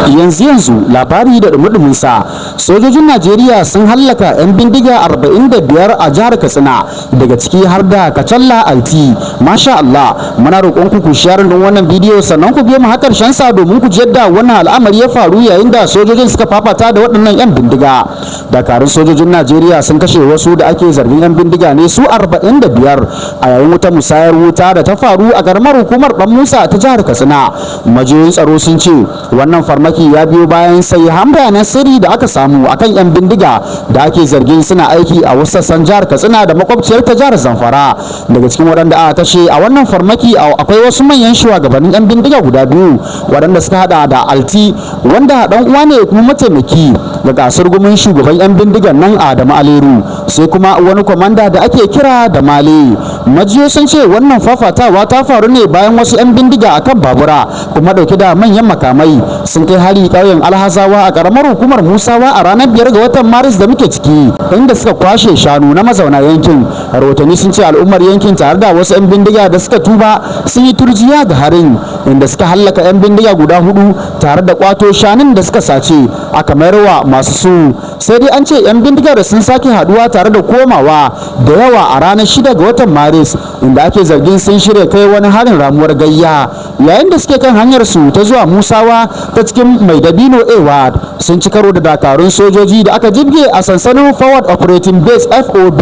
Yanzu yanzu labari da dumudumin sa, sojojin Najeriya sun hallaka 'yan bindiga 45 a jihar Katsina, daga ciki har da Kacalla Alti. Masha Allah, muna roƙon ku share din wannan bidiyo, sannan ku biyo mu har karshen sa domin ku ji yadda wannan al'amari ya faru yayin da sojojin suka fafata da waɗannan 'yan bindiga. Dakarun sojojin Najeriya sun kashe wasu da ake zargin 'yan bindiga ne su 45 a yayin wata musayar wuta da ta faru a karamar hukumar Dan Musa ta jihar Katsina. Majiyoyin tsaro sun ce wannan farmaki ya biyo bayan sahihan bayanan sirri da aka samu akan 'yan bindiga da ake zargin suna aiki a wasu sassan jihar Katsina da makwabciyar ta jihar Zamfara. Daga cikin waɗanda aka kashe a wannan farmaki akwai wasu manyan shugabannin 'yan bindiga guda biyu, waɗanda suka hada da Alti, wanda dan uwa ne kuma mataimaki ga kasurgumin shugaban 'yan bindigan nan Adamu Aleru, sai kuma wani kwamanda da ake kira da Male. Majiyoyi sun ce wannan fafatawa ta faru ne bayan wasu 'yan bindiga akan babura kuma dauke da manyan makamai sun kai hari ƙauyen Alhazawa a ƙaramar hukumar Musawa a ranar 5 ga watan Maris da muke ciki, inda suka kwashe shanu na mazauna yankin. Rahotanni sun ce al'ummar yankin tare da wasu 'yan bindiga da suka tuba sun yi turjiya ga harin, inda suka hallaka 'yan bindiga guda hudu tare da kwato shanun da suka sace aka mayarwa masu su. Sai dai an ce 'yan bindigar sun sake haduwa tare da komawa da yawa a ranar 6 ga watan Maris, inda ake zargin sun shirya kai wani harin ramuwar gayya. Yayin da suke kan hanyar su ta zuwa Musawa ta cikin Mai Dabino Eward, sun ci karo da dakarun sojoji da aka jibge a sansanin Forward Operating Base, FOB,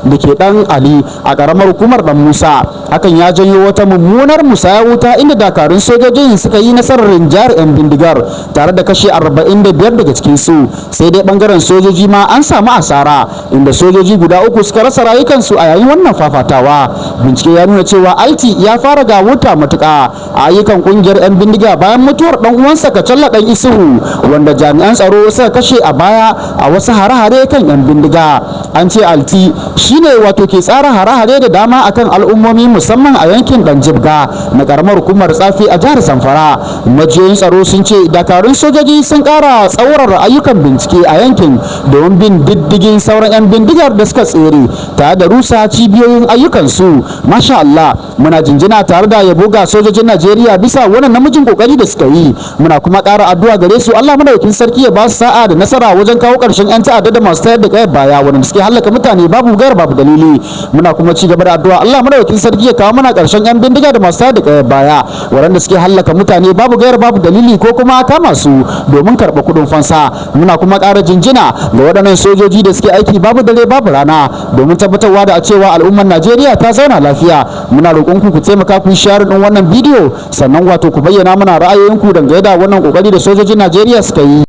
da ke Dan Ali a karamar hukumar Dan Musa. Hakan ya janyo wata mummunar musaya wuta, inda dakarun sojojin suka yi nasarar rinjayar 'yan bindigar tare da kashe 45 daga cikin su. Sai dai bangaren sojoji ma an samu asara, inda sojoji guda uku suka rasa rayukansu a yayin wannan fafatawa. Bincike ya nuna cewa Alti ya fara gawurta matuka a ayyukan kungiyar 'yan bindiga bayan mutuwar dan uwansa Kacalla Dan Isuhu, wanda jami'an tsaro suka kashe a baya a wasu hare-hare kan 'yan bindiga. An ce Alti shine wato ke tsara hare-hare da dama akan al'ummomi, musamman a yankin Dan Jibga na karamar hukumar Tsafe a jihar Zamfara. Majiyoyin tsaro sun ce dakarun sojoji sun kara tsaurara ayyukan bincike a yankin domin bin diddigin sauran 'yan bindigar da suka tsere tare da rusa cibiyoyin ayyukansu. Masha Allah, muna jinjina tare da yabo ga sojojin Najeriya bisa wannan namijin kokari da suka yi. Muna kuma ƙara addu'a gare su, Allah madaukakin sarki ya ba su sa'a da nasara wajen kawo ƙarshen 'yan ta'adda da masu tayar da kayar baya wanda suke hallaka mutane babu gaira babu dalili. Muna kuma ci gaba da addu'a, Allah madaukakin sarki ya kawo mana ƙarshen 'yan bindiga da masu tayar da kayar baya waɗanda suke hallaka mutane babu gaira babu dalili, ko kuma kama su domin karɓa kuɗin fansa. Muna kuma ƙara jinjina ga waɗannan sojoji da suke aiki babu dare babu rana domin tabbatarwa da cewa al'ummar Najeriya ta zauna lafiya. Muna roƙon ku ku taimaka ku yi share ɗin wannan bidiyo, sannan wato ku bayyana mana ra'ayoyinku dangane da wannan ƙoƙari da sojojin Najeriya suka yi.